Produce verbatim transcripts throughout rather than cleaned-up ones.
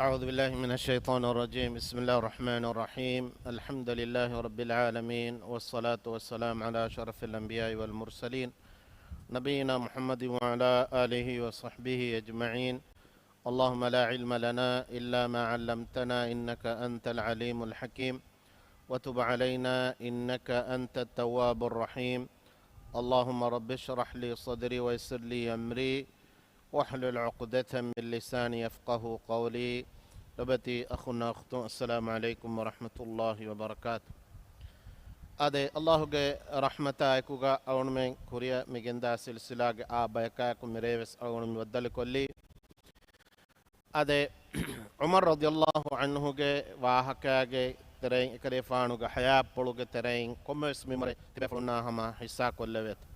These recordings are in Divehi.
أعوذ بالله من الشيطان الرجيم. بسم الله الرحمن الرحيم. الحمد لله رب العالمين، والصلاة والسلام على أشرف الأنبياء والمرسلين، نبينا محمد وعلى آله وصحبه أجمعين. اللهم لا علم لنا إلا ما علمتنا إنك أنت العليم الحكيم، وتب علينا إنك أنت التواب الرحيم. اللهم رب اشرح لي صدري ويسر لي أمري واحلل عقدة من لساني يفقهوا قولي. ލޮބުވެތި އަޚުންނާ އުޚްތުން، އައްސަލާމު ޢަލައިކުމް ވަރަޙްމަތުﷲި ވަބަރަކާތު. އާދެ، އައްލާހުގެ ރަޙްމަތާ އެކުގަ އަޅުގަނޑުމެން ކުރިއަށް މި ގެންދާ ސިލްސިލާގެ އާ ބަޔަކާއެކު މިރޭވެސް އަޅުގަނޑު މި ބައްދަލުކޮށްލީ. އާދެ، ޢުމަރު ރަޟިޔަﷲ ޢަންހުގެ ވާހަކައިގެ ތެރެއިން، އެކަލޭގެފާނުގެ ޙަޔާތްޕުޅުގެ ތެރެއިން ކޮންމެވެސް މިންވަރެއް ތިބޭފުޅުންނާ ހަމަ ޙިއްޞާ ކޮށްލެވޭތޯ.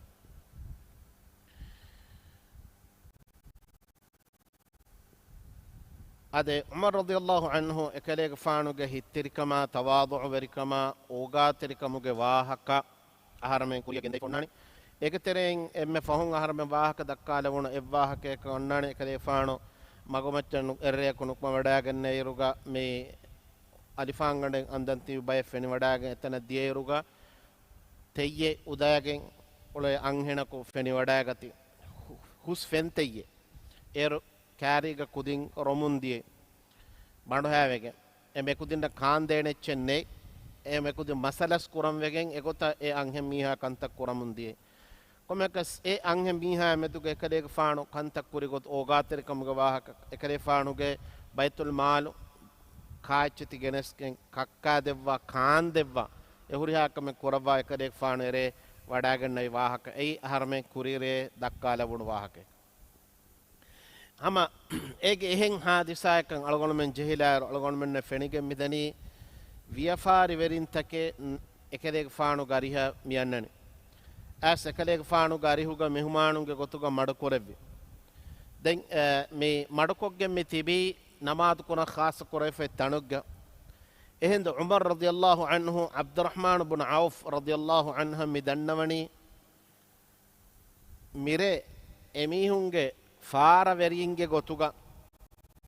އާދެ، ޢުމަރު ރަޟިޔަﷲ ޢަންހު އެކަލޭގެފާނުގެ ހިތްތިރިކަމާ، ތަވާޟުޢުވެރިކަމާ، އޯގާތެރިކަމުގެ ވާހަކަ އަހަރަމެން ކުރިއަށް ގެންދަވިފަ އޮންނާނީ. އޭގެ ތެރެއިން އެންމެ ފަހުން އަހަރަމެން ވާހަކަ ދައްކާލެވުނު އެއްވާހަކައަކަށް އޮންނާނެ، އެކަލޭގެފާނު މަގުމައްޗަށް ނު-، އެއްރެއަކު ނުކުމެވަޑައިގެންނެވިއިރުގަ މި އަލިފާންގަނޑެއް އަންދަން ތިބި ބައެއް ފެނިވަޑައިގެން އެތަނަށް ދިޔައިރުގަ ތެއްޔެއް އުދައިގެން އުޅޭ އަންހެނަކު ފެނިވަޑައިގަތީ. ހު-، ހުސް ފެންތެއްޔެއް. އޭރު ކާރީގަ ކުދިން ރޮމުން ދިޔައީ. ބަނޑުހައިވެގެން. އެ މެކުދިންނަށް ކާންދޭނެ އެއްޗެއް ނެތް. އެ މެކުދިން މަސަލަސް ކުރަން ވެގެން އެގޮތަށް އެ އަންހެން މީހާ ކަންތައް ކުރަމުން ދިޔައީ. ކޮންމެއަކަސް އެ އަންހެން މީހާ މެދުގަ އެކަލޭގެފާނު ކަންތައް ކުރި ގޮތު އޯގާތެރިކަމުގެ ވާހަކަ، އެކަލޭގެފާނުގެ ބައިތުލް މާލު ކާއެއްޗެތި ގެނެސްގެން ކައްކާ ދެއްވާ، ކާން ދެއްވާ، އެ ހުރިހާ ކަމެއް ކުރައްވާ އެކަލޭގެފާނު އެރޭ ވަޑައިގަންނަވި ވާހަކަ. އެއީ އަހަރަމެން ކުރިއެރޭ ދައްކާލެވުނު ވާހަކަ. ހަމަ އޭގެ އެހެން ހާދިސާއަކަށް އަޅުގަނޑުމެންނަށް ފެނިގެން މިދަނީ، ވިޔަފާރިވެރިންތަކެއް އެކަލޭގެފާނުގެ އަރިހަށް މިއަންނަނީ. އައިސް އެކަލޭގެފާނުގެ އަރިހުގަ މެހުމާނުންގެ ގޮތުގަ މަޑުކުރެއްވި. ދެން، އަ، މި މަޑުކޮށްގެން މި ތިބީ ނަމާދު ކުރަން ޚާއްޞަ ކުރެވިފައި ތަނުގަ. އެހިނދު ޢުމަރު ރަޟިޔަﷲ ޢަންހު ޢަބްދުއްރަޙްމާނު ބުން ޢައުފް ރަޟިޔަﷲ ޢަންހަށް މި ދަންނަވަނީ، މިރޭ އެމީހުންގެ ފާރަވެރިންގެ ގޮތުގަ،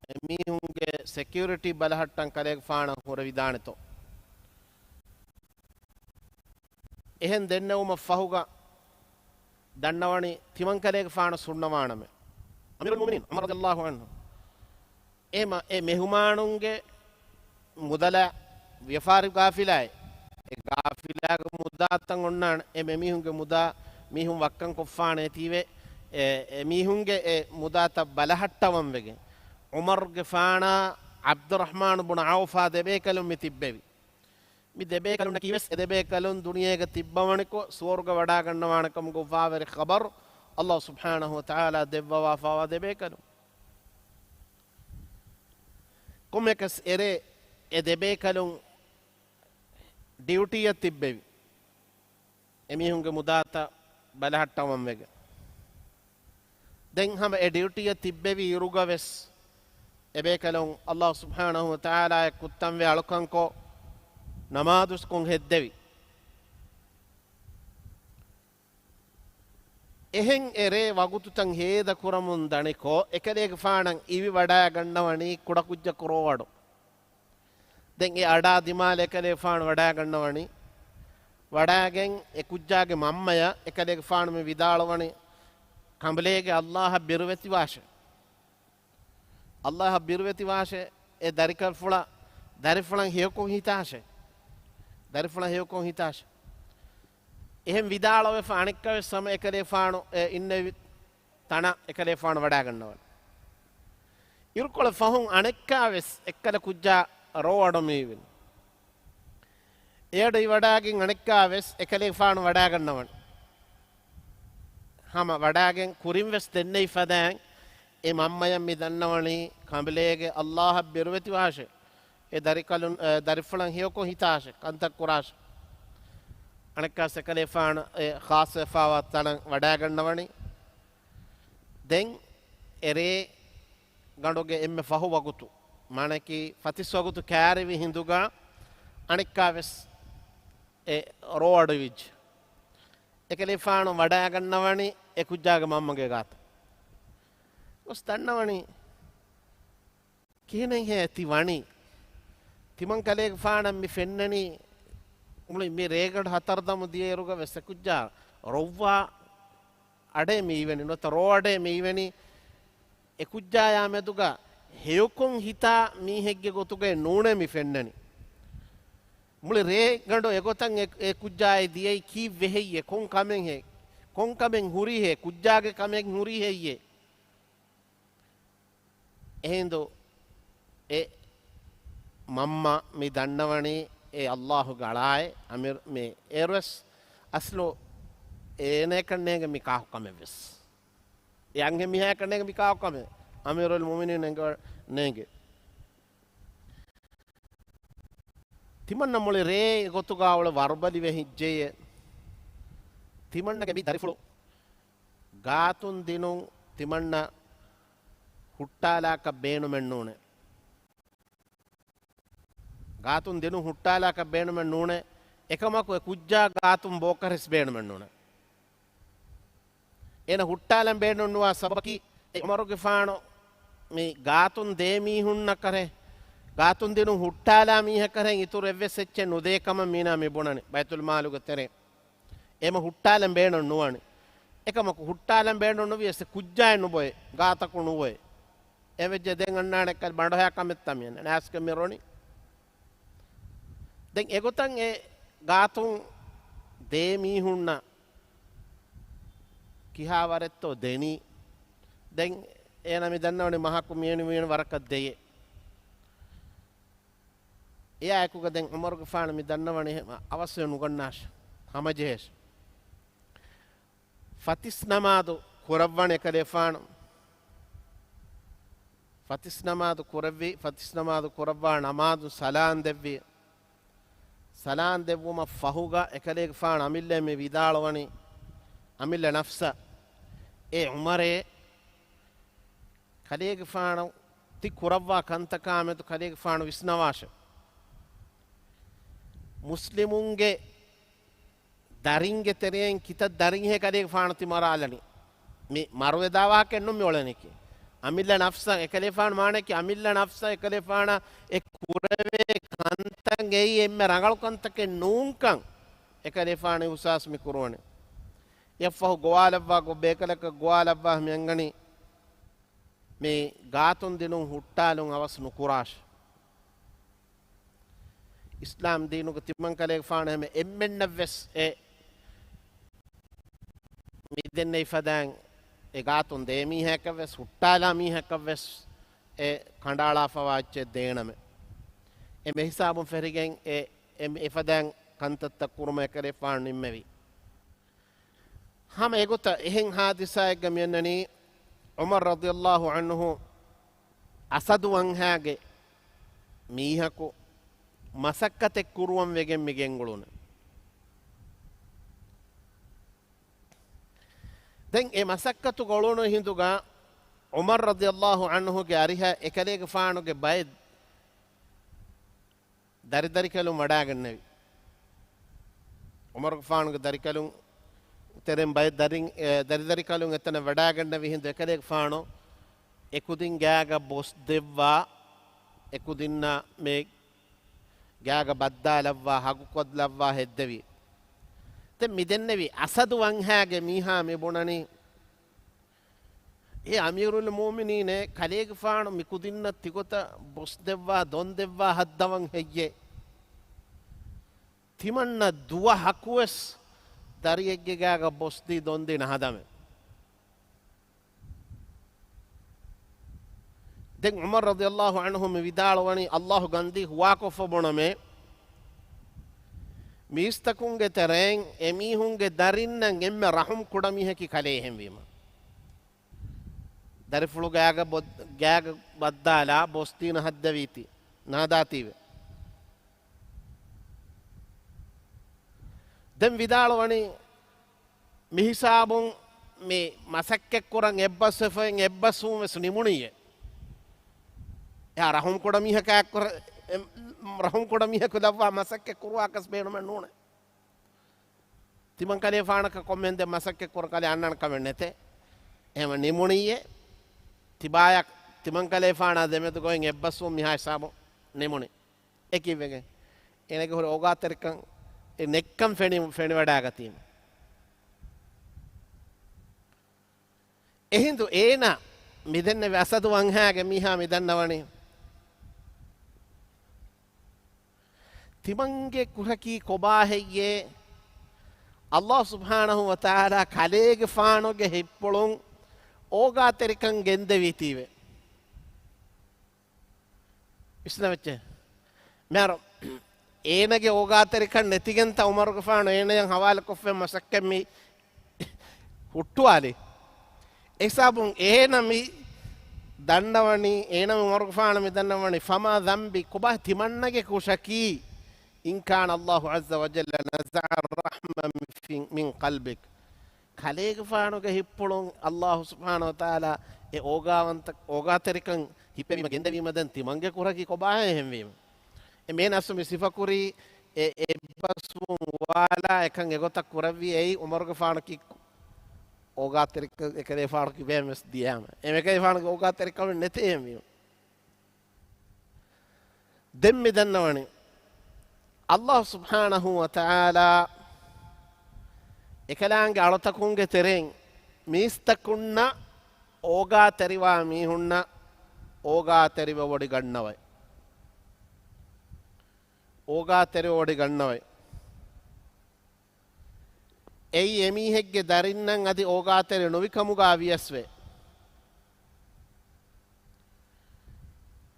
އެމީހުންގެ ސެކިއުރިޓީ ބަލަހައްޓަން ކަލޭގެފާނަށް ހުރެވިދާނެތޯ. އެހެން ދެންނެވުމަށް ފަހުގަ ދަންނަވަނީ ތިމަން ކަލޭގެފާނަށް ހުންނަވާނަމޭ. އަމީރުލް މުއުމިނީން ޢުމަރު ރަޟިޔަﷲ ޢަންހު އެ މަ-، އެ މެހުމާނުންގެ މުދަލާ ވިޔަފާރި ގާފިލާއެއް، އެ ގާފިލާގެ މުދާތައް އޮންނާނެ، އެ މެމީހުންގެ މުދާ މީހުން ވައްކަން ކޮށްފާނެތީވެ، އެ، އެ މީހުންގެ އެ މުދާތައް ބަލަހައްޓަވަން ވެގެން، ޢުމަރުގެފާނާ ޢަބްދުއްރަޙްމާނު ބުން ޢައުފާ ދެބޭކަލުން މި ތިއްބެވި. މި ދެބޭކަލުންނަކީވެސް އެ ދެބޭކަލުން ދުނިޔޭގަ ތިއްބަވަނިކޮށް، ސުވަރުގެ ވަޑާގަންނަވާނެ ކަމުގެ އުފާވެރި ޚަބަރު ﷲ ސުބްޙާނަހޫ ވަތަޢާލާ ދެއްވަވާފާވާ ދެބޭކަލުން. ކޮންމެއަކަސް އެރޭ އެ ދެބޭކަލުން ޑިއުޓީއަށް ތިއްބެވި. އެމީހުންގެ މުދާތައް ބަލަހައްޓަވަން ވެގެން. ދެން ހަމަ އެ ޑިއުޓީއަށް ތިއްބެވި އިރުގަވެސް، އެބޭކަލުން ﷲ ސުބްޙާނަހޫ ވަތަޢާލާއަށް ކުއްތަންވެ އަޅުކަންކޮށް، ނަމާދުސްކޮށް ހެއްދެވި. އެހެން އެރޭ ވަގުތުތައް ހޭދަ ކުރަމުން ދަނިކޮށް، އެކަލޭގެފާނަށް އިވި ވަޑައިގަންނަވަނީ ކުޑަކުއްޖަކު ރޯއަޑު. ދެން އެ އަޑާ ދިމާލަށް އެކަލޭގެފާނު ވަޑައިގަންނަވަނީ. ވަޑައިގެން އެ ކުއްޖާގެ މަންމަޔަށް އެކަލޭގެފާނު މި ވިދާޅުވަނީ، ކަނބަލޭގެ ﷲ އަށް ބިރުވެތިވާށޭ. ﷲ އަށް ބިރުވެތިވާށޭ، އެ ދަރިކަފުޅަށް، ދަރިފުޅަށް ހެޔޮކޮށް ހިތާށޭ. ދަރިފުޅަށް ހެޔޮކޮށް ހިތާށޭ. އެހެން ވިދާޅުވެފަ އަނެއްކާވެސް ހަމަ އެކަލޭގެފާނު އެ އިންނެވި ތަނަށް އެކަލޭގެފާނު ވަޑައިގަންނަވަން. އިރުކޮޅެއް ފަހުން އަނެއްކާވެސް އެއްކަލަ ކުއްޖާ ރޯ އަޑު މިއިވިން. އެއަޑު އިވަޑާގެން އަނެއްކާވެސް އެކަލޭގެފާނު ވަޑައިގަންނަވަން. ހަމަ ވަޑާގެން ކުރިން ވެސް ދެންނެވި ފަދައިން އެ މަންމަޔަށް މި ދަންނަވަނީ ކަނބަލޭގެ ﷲ އަށް ބިރުވެތިވާށޭ. އެ ދަރިކަލުން، އެ ދަރިފުޅަށް ހެޔޮކޮށް ހިތާށޭ، ކަންތައް ކުރާށޭ. އަނެއްކާސް އެކަލޭފާނު އެ ޚާއްޞަވެފާވާ ތަނަށް ވަޑައިގަންނަވަނީ. ދެން އެރޭ ގަނޑުގެ އެންމެ ފަހު ވަގުތު، މާނައަކީ ފަތިސް ވަގުތު ކާރިވި ހިނދުގަ އަނެއްކާވެސް އެ ރޯ އަޑު އިވިއްޖެ. އެކަލޭފާނު ވަޑައިގަންނަވަނީ އެ ކުއްޖާގެ މަންމަގެ ގާތަށް. ގޮސް ދަންނަވަނީ ކިހިނެއްހޭ ތި ވަނީ؟ ތިމަން ކަލޭގެފާނަށް މި ފެންނަނީ މުޅި މި ރޭގަނޑު ހަތަރު ދަމު ދިޔައިރުގަ ވެސް އެކުއްޖާ ރޮއްވާ އަޑޭ މި އިވެނީ، ނުވަތަ ރޯ އަޑޭ މި އިވެނީ. އެކުއްޖާޔާ މެދުގަ ހެޔޮކޮން ހިތާ މީހެއްގެ ގޮތުގައި ނޫނޭ މި ފެންނަނީ. މުޅި ރޭގަނޑު އެގޮތަށް އެ، އެ ކުއްޖާއެއް ދިޔައީ ކީއްވެ ހެއްޔޭ؟ ކޮން ކަމެއް ހޭ؟ ކޮން ކަމެއް ހުރީ ހޭ؟ ކުއްޖާގެ ކަމެއް ހުރީ ހެއްޔޭ؟ އެހިނދު އެ މަންމަ މި ދަންނަވަނީ އެ އައްލާހުގެ އަޅާއޭ އަމިރު މި އޭރުވެސް އަސްލު އޭނައަކަށް ނޭނގެ މި ކާކު ކަމެއްވެސް. އެ އަންހެން މީހާއަކަށް ނޭނގެ މި ކާކު ކަމެއް. އަމީރުލް މުއުމިނީން ނޭނގެ، ނޭނގެ. ތިމަންނަ މުޅި ރޭ ގޮތުގަ އުޅެ ވަރުބަލިވެ ހިއްޖެޔޭ. ތިމަންނަގެ މި ދަރިފުޅު ގާތުން ދިނުން ތިމަންނަ ހުއްޓާލާކަށް ބޭނުމެއް ނޫނޭ. ގާތުން ދިނުން ހުއްޓާލާކަށް ބޭނުމެއް ނޫނޭ. އެކަމަކު އެ ކުއްޖާ ގާތުން ބޯކަށް ވެސް ބޭނުމެއް ނޫނޭ. އޭނަ ހުއްޓާލަން ބޭނުން ނުވާ ސަބަބަކީ، އެ ޢުމަރުގެފާނު މި ގާތުން ދޭ މީހުންނަކަށް، ގާތުން ދިނުން ހުއްޓާލާ މީހަކަށް އިތުރު އެއްވެސް އެއްޗެއް ނުދޭ ކަމަށް މީނާ މި ބުނަނީ ބައިތުލްމާލުގެ ތެރެއިން. އެމަ ހުއްޓާލަން ބޭނުން ނުވާނެ. އެކަމަކު ހުއްޓާލަން ބޭނުން ނުވިޔަސް ކުއްޖާއެއް ނުބޮއެ، ގާތަކު ނުވޮއެ. އެވެއްޖެ ދެން އަންނާނެ ކަ-، ބަނޑުހައި ކަމެއްތަ މިއަންނަ ނާސްކަ މިރޮނި. ދެން އެގޮތަށް އެ ގާތުން ދޭ މީހުންނަށް ކިހާ ވަރެއްތޯ ދެނީ. ދެން އޭނަ މި ދަންނަވަނީ މަހަކު މިއެނި މިއެނި ވަރަކަށް ދެޔޭ. އެއާއެކުގަ ދެން ޢުމަރުގެފާނު މި ދަންނަވަނީ އެހެން އަވަސްވެ ނުގަންނާށި، ހަމަޖެހޭށި. ފަތިސް ނަމާދު ކުރައްވާނެ ކަލޭފާނު. ފަތިސް ނަމާދު ކުރެއްވި، ފަތިސް ނަމާދު ކުރައްވާ ނަމާދު ސަލާން ދެއްވި. ސަލާން ދެއްވުމަށް ފަހުގަ އެކަލޭގެފާނު އަމިއްލަ މި ވިދާޅުވަނީ، އަމިއްލަ ނަފްސަށް، އޭ ޢުމަރޭ، ކަލޭގެފާނު ތި ކުރައްވާ ކަންތަކާމެދު ކަލޭގެފާނު ވިސްނަވާށެ. މުސްލިމުންގެ ދަރިންގެ ތެރެއިން ކިތައް ދަރިންހޭ ކަލޭގެފާނު ތި މަރާލަނީ؟ މި މަރުވެދާ ވާހަކައެއް ނޫން މި އޮޅެނީކީ. އަމިއްލަ ނަފްސަށް، އެކަލޭފާނު މާނައަކީ އަމިއްލަ ނަފްސަށް އެކަލޭފާނަށް އެ ކުރެވޭ ކަންތައް އެއީ އެންމެ ރަނގަޅު ކަންތަކެއް ނޫންކަން އެކަލޭފާނު އިހުސާސް މި ކުރުވަނީ. އެއަށްފަހު ގޮވާލައްވާ ގޮ-، ބޭކަލަކަށް ގޮވާލައްވާ މި އަންގަނީ މި ގާތުން ދިނުން ހުއްޓާލުން އަވަސް ނުކުރާށި. އިސްލާމް ދީނުގެ ތިމަން ކަލޭގެފާނު ހަމަ އެންމެންނަށްވެސް އެ މި ދެންނެވި ފަދައިން އެ ގާތުން ދޭ މީހަކަށްވެސް، ހުއްޓާލާ މީހަކަށްވެސް އެ ކަނޑައަޅާފަވާ އެއްޗެއް ދޭނަމޭ. އެ މިހިސާބުން ފެށިގެން އެ، އެ، އެފަދައިން ކަންތައްތައް ކުރުމަށް އެކަލޭފާނު ނިންމެވި. ހަމަ އެގޮތަށް އެހެން ހާދިސާއެއްގަ މިއަންނަނީ، ޢުމަރު ރަޟިޔަﷲ ޢަންހު އަސަދު ވަންހާގެ މީހަކު މަސައްކަތެއް ކުރުވަން ވެގެން މި ގެންގުޅުނު. ދެން އެ މަސައްކަތުގަ އުޅުނު ހިނދުގަ ޢުމަރު ރަޟިޔަﷲ ޢަންހުގެ އަރިހަށް އެކަލޭގެފާނުގެ ބައެއް ދަރިދަރިކަލުން ވަޑާގެންނެވި. ޢުމަރުގެފާނުގެ ދަރިކަލުން ތެރެއިން ބައެއް ދަރިން، އެ، ދަރިދަރިކަލުން އެތަނަށް ވަޑާގެންނެވި ހިނދު އެކަލޭގެފާނު އެކުދިން ގާގަ ބޮސް ދެއްވާ، އެކުދިންނަށް މި ގާގަ ބައްދާލައްވާ، ހަގުކޮށްލައްވާ ހެއްދެވި. ދެން މި ދެންނެވި އަސަދު ވަންހާގެ މީހާ މި ބުނަނީ، އޭ އަމީރުލް މުއުމިނީނޭ، ކަލޭގެފާނު މިކުދިންނަށް ތިގޮތަށް ބޮސް ދެއްވާ، ދޮން ދެއްވާ ހައްދަވަން ހެއްޔޭ؟ ތިމަންނަ ދުވަހަކުވެސް ދަރިއެއްގެ ގާގަ ބޮސްދީ ދޮންދީ ނަހަދަމޭ. ދެން ޢުމަރު ރަޟިޔަﷲ ޢަންހު މި ވިދާޅުވަނީ، ﷲ ގަންދީ ހުވާކޮށްފަ ބުނަމޭ، މީސްތަކުންގެ ތެރެއިން އެމީހުންގެ ދަރިންނަށް އެންމެ ރަޙުމް ކުޑަމީހަކީ ކަލޭ އެހެންވީމަ. ދަރިފުޅު ގާގަ ބޮ-، ގާގަ ބައްދާލާ ބޮސްދީ ނަހައްދަވީތީ، ނަހަދާތީވެ. ދެން ވިދާޅުވަނީ، މިހިސާބުން މި މަސައްކަތްކުރަން އެއްބަސްވެފައިން އެއްބަސްވުން ވެސް ނިމުނީއޭ. އެހާ ރަޙުމް ކުޑަމީހަކާ އެއްކުރ-، އެ، ރަޙުމް ކުޑަމީހަކު ލައްވާ މަސައްކަތް ކުރުވާކަސް ބޭނުމެއް ނޫނޭ. ތިމަން ކަލޭފާނަކަށް ކޮންމެހެން ދެން މަސައްކަތް ކުރަން ކަލޭ އަންނަން ކަމެއް ނެތޭ. އެހެން ނިމުނީއޭ. ތިބާޔަށް ތިމަންކަލޭފާނާ ދެމެދު ގޮތް އެއްބަސްވުން މިހާ ހިސާބު ނިމުނީ. އެކިވެގެން އޭނަގެ ހުރި އޯގާތެރިކަން އެ ނެއްކަން ފެނި-، ފެނިވަޑާގަތީމަ. އެހިނދު އޭނަ މިދެންނެވި އަސަދު ވަންހާގެ މީހާ މިދަންނަވަނީ، ތިމަންގެ ކުށަކީ ކޮބާހެއްޔޭ؟ ﷲ ސުބްޙާނަހޫ ވަތަޢާލާ ކަލޭގެފާނުގެ ހިތްޕުޅުން އޯގާތެރިކަން ގެންދެވީތީވެ. ވިސްނަވައްޗޭ. މިހާރު އޭނަގެ އޯގާތެރިކަން ނެތިގެންތަ ޢުމަރުގެފާނު އޭނަޔަށް ޙަވާލުކޮށްފަ މަސައްކަތް މި ހުއްޓުވާލީ؟ އެހިސާބުން އޭނަ މި ދަންނަވަނީ، އޭނަ މި ޢުމަރުގެފާނު މި ދަންނަވަނީ، ފަމާ ޛަންބީ، ކޮބާ ތިމަންނަގެ ކުށަކީ، އިން ކާނަ ﷲ ޢައްޒަ ވަޖައްލަ ނަޒަޢަ އައްރަޙްމަ މިން ޤަލްބިކް. ކަލޭގެފާނުގެ ހިތްޕުޅުން ﷲ ސުބްޙާނަހޫ ވަތަޢާލާ އެ އޯގާވަންތަ-، އޯގާތެރިކަން ހިއްޕެވީމަ ގެންދެވީމަ ދެން ތިމަންގެ ކުށަކީ ކޮބާހޭ އެހެންވީމަ؟ އެ މޭނަސް މި ސިފަކުރީ އެ އެއްބަސްވުން ވާލާ އެކަން އެގޮތަށް ކުރެއްވި އެއީ ޢުމަރުގެފާނަކީ އޯގާތެރިކަން އެކަލޭފާނަކީ ބޭންވެސް ދިޔާމަ. އެ އެކަލޭފާނުގެ އޯގާތެރިކަމެއް ނެތޭ އެހެންވީމަ. ދެން މި ދަންނަވަނީ، ﷲ ސުބްޙާނަހޫ ވަތަޢާލާ އެކަލާނގެ އަޅުތަކުންގެ ތެރެއިން މީސްތަކުންނަށް އޯގާތެރިވާ މީހުންނަށް އޯގާތެރިވެވޮޑިގަންނަވައި. އޯގާތެރިވެވޮޑިގަންނަވައި. އެއީ އެމީހެއްގެ ދަރިންނަށް އަދި އޯގާތެރި ނުވިކަމުގާ ވިޔަސްވޭ.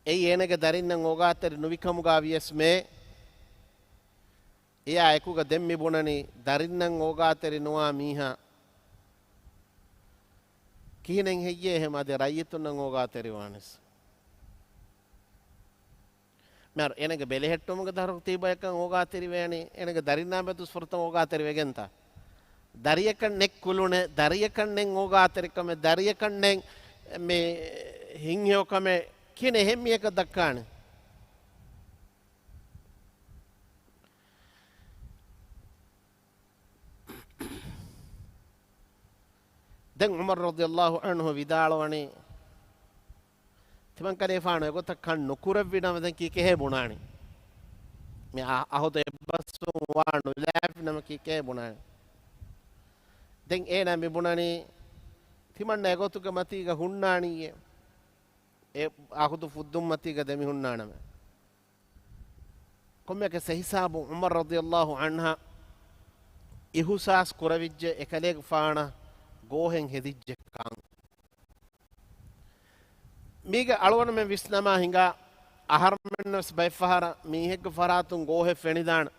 އެއީ އޭނަގެ ދަރިންނަށް އޯގާތެރި ނުވިކަމުގާ ވިޔަސްމޭ. އެޔާ އެކުގަ ދެން މި ބުނަނީ، ދަރިންނަށް އޯގާތެރި ނުވާ މީހާ ކިހިނެއް ހެއްޔޭ އެހެން އަދި ރައްޔިތުންނަށް އޯގާތެރިވާނެސް؟ މިހާރު އޭނަގެ ބެލެހެއްޓުމުގެ ދަރު ތީބަޔަކަށް އޯގާތެރިވޭނީ، އޭނަގެ ދަރިންނާ މެދު ފުރަތަމަ އޯގާތެރިވެގެންތާ؟ ދަރިޔަކަށް ނެތް ކުލުނެއް، ދަރިޔަކަށް ނެތް އޯގާތެރިކަމެއް، ދަރިޔަކަށް ނެތް މި ހިތްހެޔޮކަމެއް ކިހިނެއް އެހެން މީހަކަށް ދައްކާނެ؟ ދެން ޢުމަރު ރަޟިޔަﷲ ޢަންހު ވިދާޅުވަނީ، ތިމަންކަލޭފާނު އެގޮތަށް ކަން ނުކުރެއްވި ނަމަ ދެން ކީކޭ ބުނާނީ؟ މި އަ-، އަހުދު އެއްބަސްވުން ވާ ނުލާފި ނަމަ ކީކޭ ބުނާނީ؟ ދެން އޭނާ މި ބުނަނީ، ތިމަންނަ އެގޮތުގެ މަތީގަ ހުންނާނީއޭ. އެ އަހުދު ފުއްދުން މަތީގަ ދެމި ހުންނާނަމޭ. ކޮންމެއަކަސް އެހިސާބުން ޢުމަރު ރަޟިޔަﷲ ޢަންހަށް އިޙުސާސް ކުރެވިއްޖެ އެކަލޭގެފާނަށް ގޯހެއް ހެދިއްޖެ ކަން. މީގެ އަޅުގަނޑުމެން ވިސްނަމާ ހިނގާ، އަހަރުމެންވެސް ބައެއްފަހަރަށް މީހެއްގެ ފަރާތުން ގޯހެއް ފެނިދާނެ.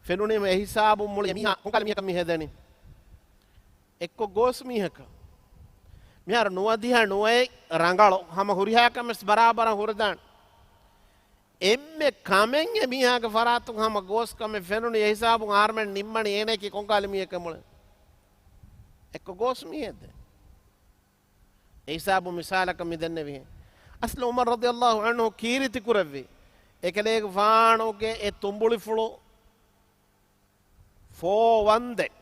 ފެނުނީމަ އެހިސާބުން މުޅި މީހާ ކޮންކަހަލަ މީހަކަށް މި ހެދެނީ؟ އެއްކޮށް ގޯސް މީހަކަށް. މިހާރު ނުވަދިހަ ނުވައެއް ރަނގަޅު، ހަމަ ހުރިހާ ކަމެއް ބަރާބަރަށް ހުރެދާނެ. އެންމެ ކަމެއް އެ މީހާގެ ފަރާތުން ހަމަ ގޯސް ކަމެއް ފެނުނީ، އެހިސާބުން އަހަރުމެން ނިންމަނީ އޭނައަކީ ކޮންކަހަލަ މީހެއްކަން މުޅި. އެއްކޮށް ގޯސް މީހެއްދެ. އެހިސާބުން މިސާލަކަށް މި ދެންނެވިހެން. އަސްލު ޢުމަރު ރަޟިޔަﷲ ޢަންހު ކީރިތި ކުރެއްވި އެކަލޭގެފާނުގެ އެ ތުނބުޅިފުޅު ފޯވަންދެން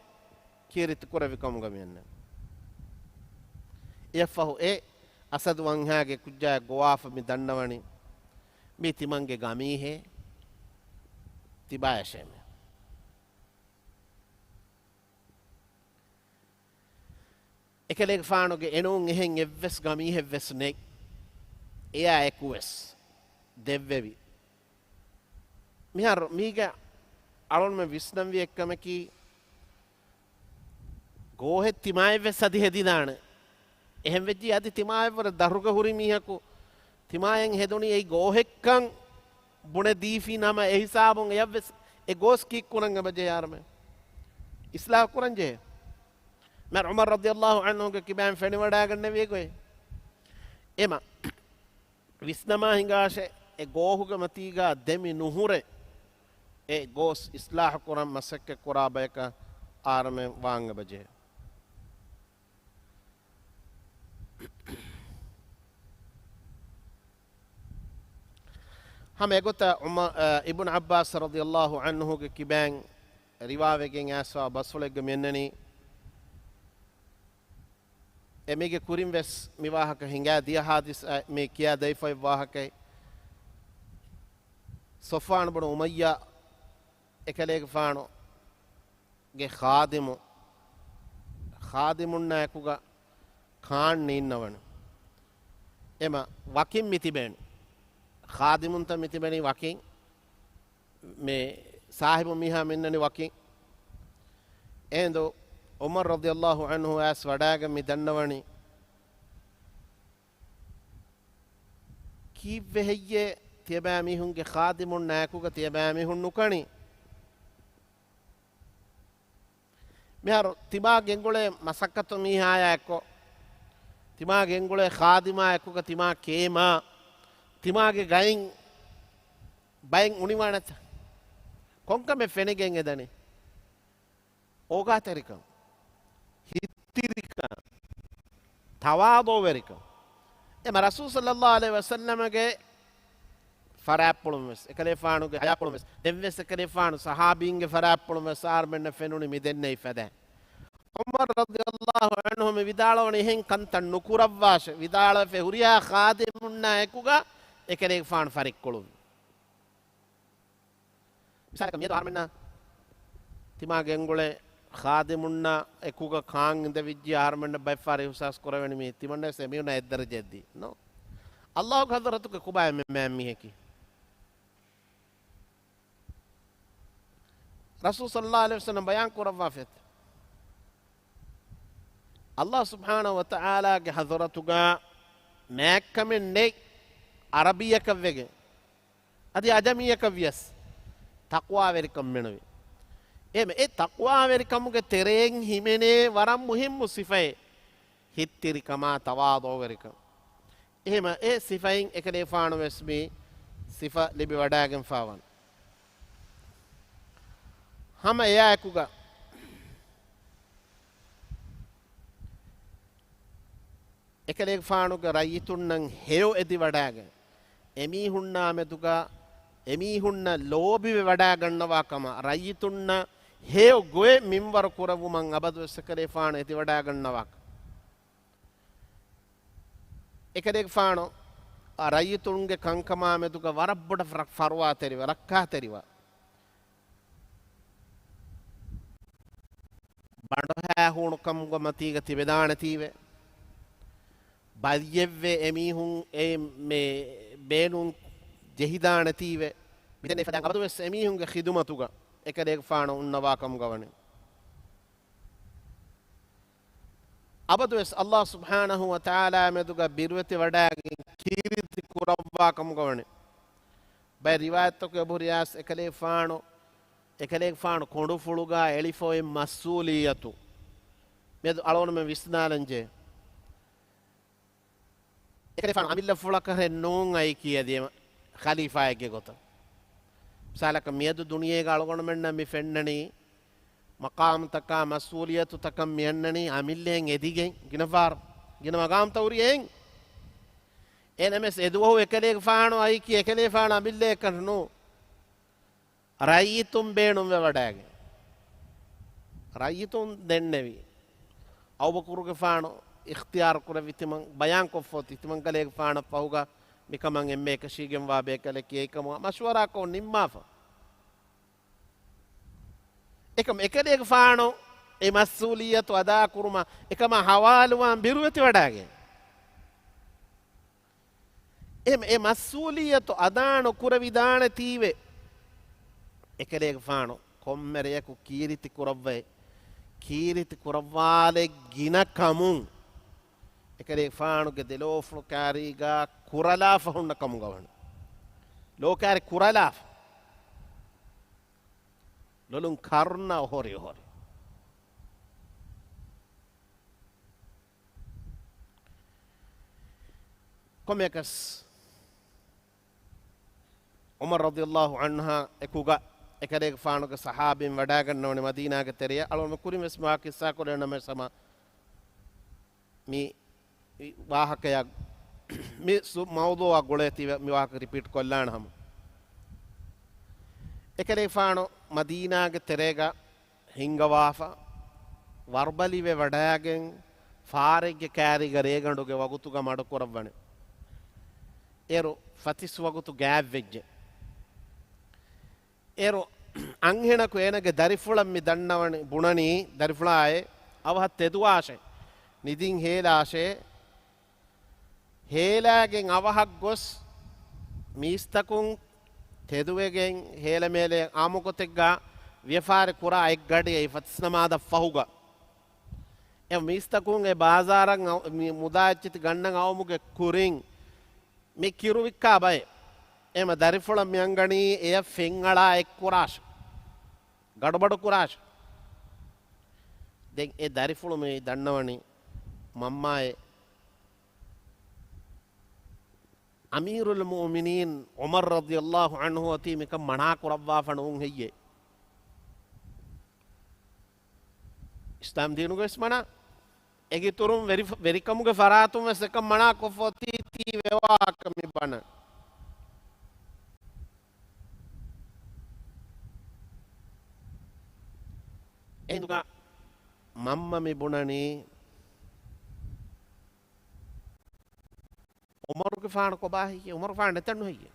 ކީރިތި ކުރެއްވި ކަމުގަ މި އަންނަނީ. އެއަށްފަހު އެ އަސަދު ވަންހާގެ ކުއްޖާއަށް ގޮވާފަ މި ދަންނަވަނީ މީ ތިމަންގެ ގަމީހޭ ތިބާޔަށޭމެ. އެކަލޭގެފާނުގެ އެނޫން އެހެން އެއްވެސް ގަމީހެއްވެސް ނެތް. އެޔާ އެކުވެސް ދެއްވެވި. މިހާރު މީގަ އަޅުންމެ ވިސްނަންވީ އެއްކަމަކީ، ގޯހެއް ތިމާއެއްވެސް އަދި ހެދިދާނެ. އެހެންވެއްޖި އަދި ތިމާއެއްވުރެ ދަށުގަ ހުރި މީހަކު ތިމާއެއް ހެދުނީ އެއީ ގޯހެއްކަން ބުނެދީފި ނަމަ، އެހިސާބުން އެޔަށްވެސް އެ ގޯސް ކީއްކުރަން އެބަޖެހޭ އަހަރުމެން؟ އިސްލާހު ކުރަން ޖެހޭ. މިހާރު ޢުމަރު ރަޟިޔަﷲ ޢަންހުގެ ކިބައިން ފެނިވަޑައިގަންނެވި ގޮތް. އެމަ ވިސްނަމާ ހިނގާށޭ، އެ ގޯހުގެ މަތީގަ ދެމި ނުހުރެ، އެ ގޯސް އިސްލާހު ކުރަން މަސައްކަތް ކުރާ ބަޔަކަށް އަހަރުމެން ވާން އެބަޖެހޭ. ހަމަ އެގޮތަށް ޢުމަ-، އަ، އިބްނު ޢައްބާސް ރަޟިޔަﷲ ޢަންހުގެ ކިބައިން ރިވާވެގެން އައިސްފަ ބަސްފުޅެއްގަ މިއަންނަނީ، އެމީގެ ކުރިން ވެސް މި ވާހަކަ ހިނގާ ދިޔަ ހާދިސާ މި ކިޔާ ދެވިފައި ވާހަކައެއް. ޞަފްވާން ބުނު އުމައްޔާ އެކަލޭގެފާނުގެ ޚާދިމު، ޚާދިމުންނާ އެކުގަ ކާން ނީންނަވަން. އެމަ ވަކިން މި ތިބޭނެ. ޚާދިމުންތައް މި ތިބެނީ ވަކިން. މި ސާހިބު މީހާ މިންނަނީ ވަކިން. އެހިނދު ޢުމަރު ރަޟިޔަﷲ ޢަންހު އައިސް ވަޑާގެން މި ދަންނަވަނީ، ކީއްވެ ހެއްޔޭ ތިޔަބައިމީހުންގެ ޚާދިމުންނާ އެކުގަ ތިޔަބައިމީހުން ނުކަނީ؟ މިހާރު ތިމާ ގެންގުޅޭ މަސައްކަތު މީހާޔާ އެއްކޮށް، ތިމާ ގެންގުޅޭ ޚާދިމާ އެކުގަ ތިމާ ކޭމާ، ތިމާގެ ގައިން ބައެއް އުނިވާނެތަ؟ ކޮންކަމެއް ފެނިގެން އެދަނީ؟ އޯގާތެރިކަން، ހިތްތިރިކަން، ތަވާޟުޢުވެރިކަން. އެމަ ރަސޫލު ޞައްލަﷲ ޢަލައިހި ވަސައްލަމަގެ ފަރާތްޕުޅުން ވެސް، އެކަލޭފާނުގެ ޙަޔާޕުޅުން ވެސް، ދެން ވެސް އެކަލޭފާނު ޞަޙާބީންގެ ފަރާތްޕުޅުން ވެސް އަހަރުމެންނަށް ފެނުނީ މި ދެންނެވި ފަދަ. ޢުމަރު ރަޟިޔަﷲ ޢަންހު މި ވިދާޅުވަނީ އެހެން ކަންތައް ނުކުރައްވާށޭ، ވިދާޅުވެފަ ހުރިހާ ޚާދިމުންނާ އެކުގަ އެކަލޭގެފާނު ފަރިއްކުޅުވި. މިސާލަކަށް މިއަދު އަހަރުމެންނަށް ތިމާ ގެންގުޅޭ ޚާދިމުންނާ އެކުގަ ކާން އިނދެވިއްޖި އަހަރުމެންނަށް ބައެއްފަހަރު އިޙްސާސް ކުރެވެނީ މީ ތިމަންނަ ވެސް އެމީހުންނާ އެއްދަރަޖައެއްދީ. ނޯ. ﷲގެ ޙަޟްރަތުގަ ކޮބާ އެންމެ މާތް މީހަކީ؟ ރަސޫލު ޞައްލަﷲ ޢަލައިހި ވަސައްލަމަ ބަޔާން ކުރައްވާފައެއް. ﷲ ސުބްޙާނަހޫ ވަތަޢާލާގެ ޙަޟްރަތުގަ މާތްކަމެއް ނެތް ޢަރަބިއްޔަކަށް ވެގެން، އަދި ޢަޖަމިއްޔަކަށް ވިޔަސް ތަޤްވާވެރިކަން މެނުވި. އެ، އެ ތަޤްވާވެރިކަމުގެ ތެރެއިން ހިމެނޭ ވަރަށް މުހިއްމު ސިފައެއް ހިތްތިރިކަމާ ތަވާޟުޢުވެރިކަން. އެހެމަ އެ ސިފައިން އެކަލޭފާނު ވެސް މި ސިފަ ލިބި ވަޑާގެންފާވަން. ހަމަ އެއާއެކުގަ އެކަލޭގެފާނުގެ ރައްޔިތުންނަށް ހެޔޮ އެދިވަޑާގެން، އެމީހުންނާ މެދުގަ އެމީހުންނަށް ލޯބިވެ ވަޑާގަންނަވާ ކަމަށް، ރައްޔިތުންނަށް ހެޔޮ ގޮތް މިންވަރު ކުރެއްވުމަށް އަބަދުވެސް އެކަލޭފާނު އެދިވަޑާގަންނަވާކަން. އެކަލޭގެފާނު އަ، ރައްޔިތުންގެ ކަންކަމާ މެދުގަ ވަރަށް ބޮޑަށް ރަ-، ފަރުވާތެރިވެ، ރައްކާތެރިވެ. ބަނޑުހައި ހޫނުކަމުގެ މަތީގަ ތިބެދާނެތީވެ. ބައްޔެއްވެ އެމީހުން އެ މެ-، ބޭނުން ޖެހިދާނެތީވެ. މިދެންނެވި ފަދައިން އަބަދުވެސް އެމީހުންގެ ޚިދުމަތުގަ އެކަލޭގެފާނު އުންނަވާ ކަމުގަ ވަނީ. އަބަދުވެސް ﷲ ސުބްޙާނަހޫ ވަތަޢާލާ މެދުގަ ބިރުވެތި ވަޑާގެން ކީރިތި ކުރައްވާ ކަމުގަ ވަނީ. ބައެއް ރިވާޔަތްތަކުގަ އެބަހުރިޔާސް އެކަލޭގެފާނު، އެކަލޭގެފާނު ކޮނޑުފުޅުގަ އެޅިފަ އޮތް މަސްއޫލިއްޔަތު މިއަދު އަޅުގަނޑުމެން ވިސްނާލަންޖެހޭ. އެކަލޭފާނު އަމިއްލަފުޅަކަށް ނޫން އައި ކިޔަދިޔަ ޚަލީފާއެއްގެ ގޮތަށް. މިސާލަކަށް މިއަދު ދުނިޔޭގަ އަޅުގަނޑުމެންނަށް މި ފެންނަނީ، މަޤާމުތަކާ މަސްއޫލިއްޔަތުތަކަށް މި އަންނަނީ އަމިއްލައިން އެދިގެން ގިނަފަހަރު، ގިނަ މަޤާމުތައް ހުރި އެއިން. އެހެންނަމަވެސް އެދުވަހު އެކަލޭގެފާނު އައިކީ އެކަލޭފާނު އަމިއްލައަކަށް ނޫން. ރައްޔިތުން ބޭނުންވެވަޑައިގެން. ރައްޔިތުން ދެންނެވި. އަބޫބަކުރުގެފާނު އިޚްތިޔާރު ކުރެއްވި ތިމަން ބަޔާންކޮށްފަ އޮތީ ތިމަން ކަލޭގެފާނަށް ފަހުގަ މިކަމަށް އެންމެ އެކަށީގެންވާ ބޭކަލެކޭ އެކަމަށް މަޝްވަރާކޮށް ނިންމާފަ. އެކަމް އެކަލޭގެފާނު އެ މަސްއޫލިއްޔަތު އަދާކުރުމަށް އެކަމާ ހަވާލުވާން ބިރުވެތިވަޑައިގެން. އެ، އެ މަސްއޫލިއްޔަތު އަދާނުކުރެވިދާނެތީވެ، އެކަލޭގެފާނު ކޮންމެ ރެޔަކު ކީރިތި ކުރައްވައި، ކީރިތި ކުރައްވާލެއް ގިނަ ކަމުން، އެކަލޭގެފާނުގެ ދެލޯފުޅު ކާރީގާ ކުރަލާފަ ހުންނަ ކަމުގަ ވަނީ. ލޯ ކާރި ކުރަލާފަ. ލޮލުން ކަރުނަ އޮހޮރި އޮހޮރި. ކޮންމެއަކަސް ޢުމަރު ރަޟިޔަﷲ ޢަންހާ އެކުގަ އެކަލޭގެފާނުގެ ޞަޙާބީން ވަޑާގަންނަވަނީ މަދީނާގެ ތެރެއަށް. އަޅުގަނޑު ކުރިން ވެސް މާ ޤިއްޞާ ކުރޭ ނަމަވެސް ހަމަ މި ވާހަކަޔަށް، މި ސު-، މައުޟޫޢަށް ގުޅޭތީވެ މި ވާހަކަ ރިޕީޓް ކޮށްލާނެ ހަމަ. އެކަލޭފާނު މަދީނާގެ ތެރޭގަ ހިންގަވާފަ، ވަރުބަލިވެ ވަޑައިގެން، ފާރެއްގެ ކާރީގަ ރޭގަނޑުގެ ވަގުތުގަ މަޑުކުރައްވަނެ. އޭރު ފަތިސް ވަގުތު ގާތްވެއްޖެ. އޭރު އަންހެނަކު އޭނަގެ ދަރިފުޅަށް މި ދަންނަވަނީ، ބުނަނީ، ދަރިފުޅާއޭ، އަވަހަށް ތެދުވާށޭ، ނިދިން ހޭލާށޭ، ހޭލާގެން އަވަހަށް ގޮސް މީސްތަކުން ތެދުވެގެން ހޭލަމޭލެ އާއްމުގޮތެއްގަ ވިޔަފާރި ކުރާ އެއްގަޑިއެއް ފަތިސް ނަމާދަށް ފަހުގަ. އެ މީސްތަކުން އެ ބާޒާރަށް އައު-، މި މުދާ އެއްޗިތި ގަންނަން އައުމުގެ ކުރިން މި ކިރު ވިއްކާ ބައެއް. އެމަ ދަރިފުޅަށް މި އަންގަނީ އެޔަށް ފެންއަޅާ އެއްކުރާށޭ. ގަޑުބަޑު ކުރާށޭ. ދެން އެ ދަރިފުޅު މި ދަންނަވަނީ މަންމާއޭ، އަމީރުލް މުއުމިނީން ޢުމަރު ރަޟިޔަﷲ ޢަންހު އޮތީ މިކަން މަނާ ކުރައްވާފަ ނޫން ހެއްޔޭ؟ އިސްލާމް ދީނުގަ ވެސް މަނާ. އޭގެ އިތުރުން ވެރި-، ވެރިކަމުގެ ފަރާތުން ވެސް އެކަން މަނާ ކޮށްފަ އޮތީ ތީ ވެވާކަށް މި ބަނަން. އެހިނދުގަ މަންމަ މި ބުނަނީ، ޢުމަރުގެފާނު ކޮބާ ހެއްޔޭ؟ ޢުމަރުގެފާނު ނެތަންނު ހެއްޔޭ؟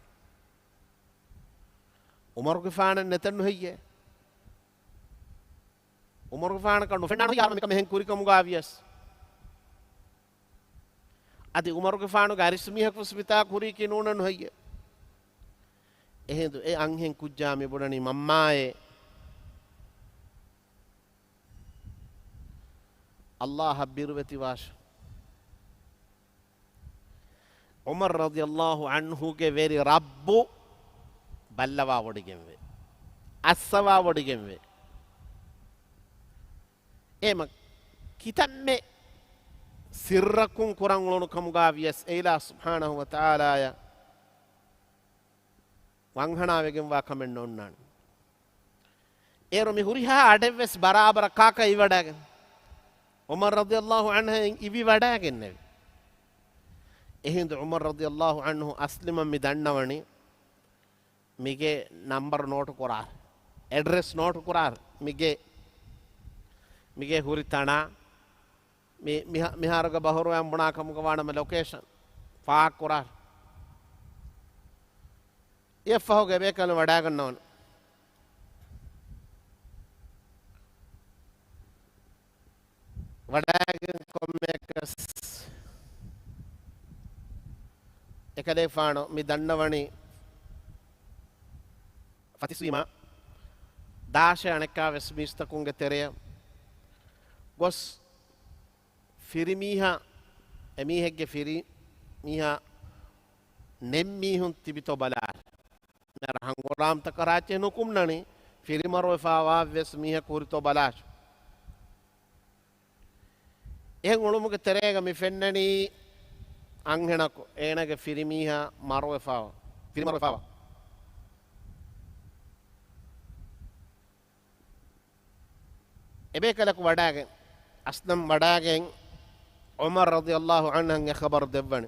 ޢުމަރުގެފާނެއް ނެތަންނު ހެއްޔޭ؟ ޢުމަރުގެފާނަކަށް ނުފެންނާނު ހެއްޔޭ އަޅުގަނޑު މިކަމެއް ހެން ކުރިކަމުގަ ވިޔަސް؟ އަދި ޢުމަރުގެފާނުގެ އަރިސް މީހަކު ވެސް މިތާ ކުރީކީ ނޫނަން ހެއްޔޭ؟ އެހިނދު އެ އަންހެން ކުއްޖާ މި ބުނަނީ މަންމާއޭ، ﷲ އަށް ބިރުވެތިވާށޭ. ޢުމަރު ރަޟިޔަﷲ ޢަންހުގެ ވެރި ރައްބު ބައްލަވާވޮޑިގެންވޭ. އައްސަވާވޮޑިގެންވޭ. އެމަ ކިތަންމެ ސިއްރަކުން ކުރަން އުޅުނު ކަމުގަ ވިޔަސް އެއިލާ ސުބްޙާނަހޫ ވަތަޢާލާޔަށް ވަންހަނާވެގެންވާ ކަމެއް ނޯންނާނެ. އޭރު މި ހުރިހާ އަޑެއްވެސް ބަރާބަރަށް ކާކަށް އިވިވަޑައިގެން؟ ޢުމަރު ރަޟިޔަﷲ ޢަންހަށް އިވިވަޑައިގެންނެވި. އެހިނދު ޢުމަރު ރަޟިޔަﷲ ޢަންހު އަސްލިމަށް މި ދަންނަވަނީ، މިގޭ ނަންބަރު ނޯޓު ކުރާ، އެޑްރެސް ނޯޓު ކުރާ، މިގޭ، މިގޭ ހުރި ތަނާ، މި، މިހާ-، މިހާރުގެ ބަހުރުވައިން ބުނާ ކަމުގަ ވާނަމަ ލޮކޭޝަން ފާހަގަކުރާ. އެއަށްފަހުގެ އެބޭކަލުން ވަޑައިގަންނަވަން. ވަޑައިގެން ކޮންމެއަކަސް އެކަލޭގެފާނު މި ދަންނަވަނީ ފަތިސްވީމާ ދާށޭ އަނެއްކާވެސް މީސްތަކުންގެ ތެރެއަށް ގޮސް ފިރިމީހާ، އެމީހެއްގެ ފިރިމީހާ ނެތް މީހުން ތިބިތޯ ބަލާށޭ. މިހާރު ހަނގުރާމަތަކަށް ރާއްޖެ ނުކުންނަނީ، ފިރިމަރުވެފަވާ ވެސް މީހަކު ހުރިތޯ ބަލާށޭ. އެހެން އުޅުމުގެ ތެރޭގަ މި ފެންނަނީ އަންހެނަކު އޭނަގެ ފިރިމީހާ މަރުވެފަވާ، ފިރިމަރުވެފަވާ. އެބޭކަލަކު ވަޑައިގެން، އަސްލަމް ވަޑައިގެން ޢުމަރު ރަޟިޔަﷲ ޢަންހަށް އެ ޚަބަރު ދެއްވަނީ.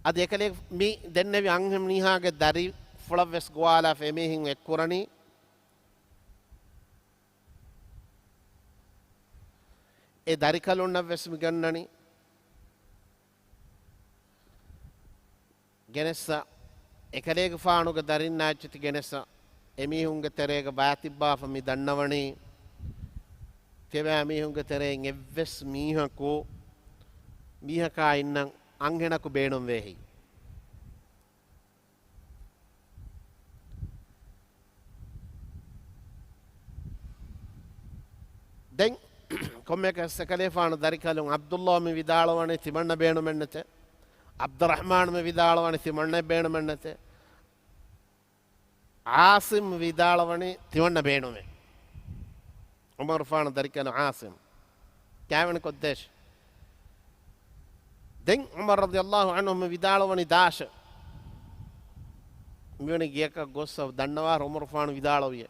އަދި އެކަލޭ މި ދެންނެވި އަންހެން މީހާގެ ދަރިފުޅަށް ވެސް ގޮވާލާފަ އެމީހުން އެއްކުރަނީ. އެ ދަރިކަލުންނަށް ވެސް މި ގަންނަނީ. ގެނެއްސަ، އެކަލޭގެފާނުގެ ދަރިންނާ އެއްޗެތި ގެނެއްސަ، އެމީހުންގެ ތެރޭގަ ބައިތިއްބާފަ މި ދަންނަވަނީ، ތިޔަބައިމީހުންގެ ތެރެއިން އެއްވެސް މީހަކު، މީހަކާ އިންނަން އަންހެނަކު ބޭނުންވޭހެއްޔެވެ؟ ދެން ކޮންމެއަކަސް އެކަލޭފާނު ދަރިކަލުން ޢަބްދުﷲ މި ވިދާޅުވަނީ ތިމަންނަ ބޭނުމެއްނެތޭ. ޢަބްދުއްރަޙްމާން މި ވިދާޅުވަނީ ތިމަންނަ ބޭނުމެއްނެތޭ. ޢާޞިމް ވިދާޅުވަނީ ތިމަންނަ ބޭނުމޭ. ޢުމަރުފާނު ދަރިކަލުން ޢާޞިމް ކާވެނި ކޮށްދޭށޭ. ދެން ޢުމަރު ރަޟިޔަﷲ ޢަންހު މި ވިދާޅުވަނީ ދާށޭ. މިވަނީ ގެޔަކަށް ގޮސް ދަންނަވާ ޢުމަރުފާނު ވިދާޅުވިޔޭ.